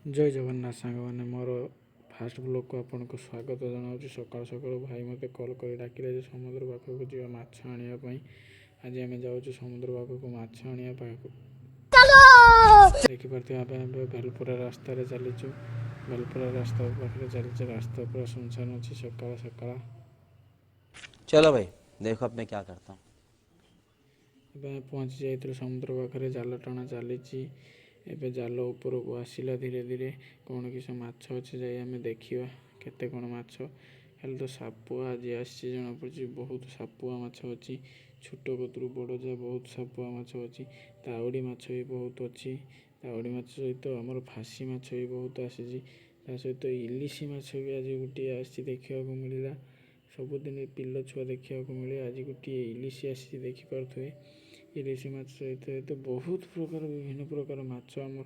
ଜୟ ଜଗନ୍ନାଥ ସାଙ୍ଗମାନେ, ମୋର ଫାଷ୍ଟ ବ୍ଲଗ୍କୁ ଆପଣଙ୍କୁ ସ୍ୱାଗତ ଜଣାଉଛି। ସକାଳୁ ସକାଳୁ ଭାଇ ମୋତେ କଲ୍ କରି ଡାକିଲେ ଯେ ସମୁଦ୍ର ପାଖକୁ ଯିବା ମାଛ ଆଣିବା ପାଇଁ। ଆଜି ଆମେ ଯାଉଛୁ ସମୁଦ୍ର ପାଖକୁ ମାଛ ଆଣିବା ପାଖକୁ। ଦେଖିପାରୁଥିବେ, ଆମେ ଏବେ ବେଲପୁରା ରାସ୍ତାରେ ଚାଲିଛୁ। ବେଲପୁରା ରାସ୍ତା ପାଖରେ ଚାଲିଛି। ରାସ୍ତା ପୁରା ସୁନସାନ ଅଛି ସକାଳ ସକାଳ। चलो भाई, देखो अब मैं क्या करता हूँ। ଏବେ ଆମେ ପହଞ୍ଚି ଯାଇଥିଲୁ ସମୁଦ୍ର ପାଖରେ। ଜାଲ ଟଣା ଚାଲିଛି। ଏବେ ଜାଲ ଉପରକୁ ଆସିଲା ଧୀରେ ଧୀରେ। କ'ଣ କିସ ମାଛ ଅଛି, ଯାଇ ଆମେ ଦେଖିବା କେତେ କ'ଣ ମାଛ। ଖାଲି ତ ସାପୁଆ ଆଜି ଆସିଛି ଜଣାପଡ଼ୁଛି। ବହୁତ ସାପୁଆ ମାଛ ଅଛି। ଛୋଟ କତୁରୁ ବଡ଼ ଯାଏ ବହୁତ ସାପୁଆ ମାଛ ଅଛି। ତାଉଡ଼ି ମାଛ ବି ବହୁତ ଅଛି। ତାଉଡ଼ି ମାଛ ସହିତ ଆମର ଫାସି ମାଛ ବି ବହୁତ ଆସିଛି। ତା ସହିତ ଇଲିଶି ମାଛ ବି ଆଜି ଗୋଟିଏ ଆସିଛି, ଦେଖିବାକୁ ମିଳିଲା। ସବୁଦିନ ପିଲ ଛୁଆ ଦେଖିବାକୁ ମିଳେ, ଆଜି ଗୋଟିଏ ଇଲିଶି ଆସିଛି, ଦେଖିପାରୁଥିବେ। ଇଲିଶି ମାଛ ସହିତ ସହିତ ବହୁତ ପ୍ରକାର, ବିଭିନ୍ନ ପ୍ରକାର ମାଛ ଆମର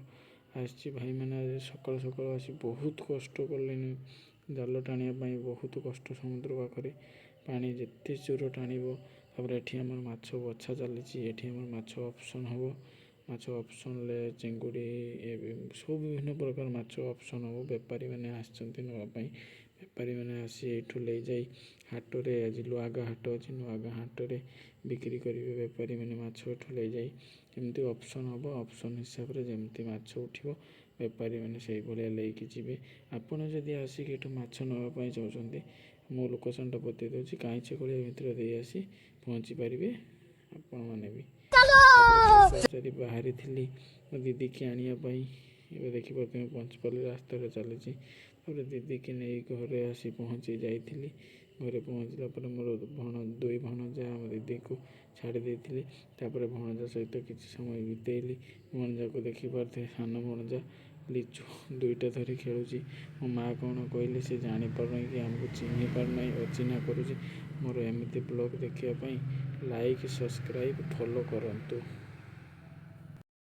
ଆସିଛି। ଭାଇମାନେ ଆଜି ସକାଳୁ ସକାଳୁ ଆସି ବହୁତ କଷ୍ଟ କଲେଣି ଜାଲ ଟାଣିବା ପାଇଁ। ବହୁତ କଷ୍ଟ ସମୁଦ୍ର ପାଖରେ, ପାଣି ଯେତେ ଜୋର ଟାଣିବ। ତାପରେ ଏଠି ଆମର ମାଛ ବଛା ଚାଲିଛି। ଏଠି ଆମର ମାଛ ଅପସନ୍ ହେବ। ମାଛ ଅପସନ୍ରେ ଚିଙ୍ଗୁଡ଼ି, ସବୁ ବିଭିନ୍ନ ପ୍ରକାର ମାଛ ଅପସନ୍ ହେବ। ବେପାରୀମାନେ ଆସିଛନ୍ତି ନେବା ପାଇଁ। ବେପାରୀମାନେ ଆସି ଏଇଠୁ ନେଇଯାଇ ହାଟରେ, ଆଜି ନୂଆଗାଁ ହାଟ ଅଛି, ନୂଆଗାଁ ହାଟରେ ବିକ୍ରି କରିବେ। ବେପାରୀମାନେ ମାଛ ଏଠୁ ନେଇଯାଇ ଏମିତି ଅପସନ୍ ହେବ। ଅପସନ୍ ହିସାବରେ ଯେମିତି ମାଛ ଉଠିବ, ବେପାରୀମାନେ ସେଇଭଳିଆ ନେଇକି ଯିବେ। ଆପଣ ଯଦି ଆସିକି ଏଠୁ ମାଛ ନେବା ପାଇଁ ଚାହୁଁଛନ୍ତି, ମୁଁ ଲୋକେସନ୍ଟା ବତେଇ ଦେଉଛି। କାଇଁଚକଳିଆ ଭିତରେ ଦେଇ ଆସି ପହଞ୍ଚି ପାରିବେ ଆପଣମାନେ ବି। ତାପରେ ବାହାରିଥିଲି ମୋ ଦିଦିକି ଆଣିବା ପାଇଁ। ଏବେ ଦେଖିପାରୁଥିବେ, ପଞ୍ଚପାଲି ରାସ୍ତାରେ ଚାଲିଛି। ତାପରେ ଦିଦିକି ନେଇ ଘରେ ଆସି ପହଞ୍ଚି ଯାଇଥିଲି। ଘରେ ପହଞ୍ଚିଲା ପରେ ମୋର ଦୁଇ ଭଣଜା, ଆମ ଦିଦିକୁ ଛାଡ଼ି ଦେଇଥିଲି। ତାପରେ ଭଣଜା ସହିତ କିଛି ସମୟ ବିତେଇଲି। ଭଣଜାକୁ ଦେଖିପାରୁଥିବେ, ସାନ ଭଣଜା ଲିଚୁ ଦୁଇଟା ଧରି ଖେଳୁଛି। ମୋ ମା କ'ଣ କହିଲେ ସେ ଜାଣିପାରୁନାହିଁ କି ଆମକୁ ଚିହ୍ନି ପାରୁନାହିଁ, ଅଚିହ୍ନା କରୁଛି। ମୋର ଏମିତି ବ୍ଲଗ୍ ଦେଖିବା ପାଇଁ ଲାଇକ୍, ସବସ୍କ୍ରାଇବ୍, ଫଲୋ କରନ୍ତୁ।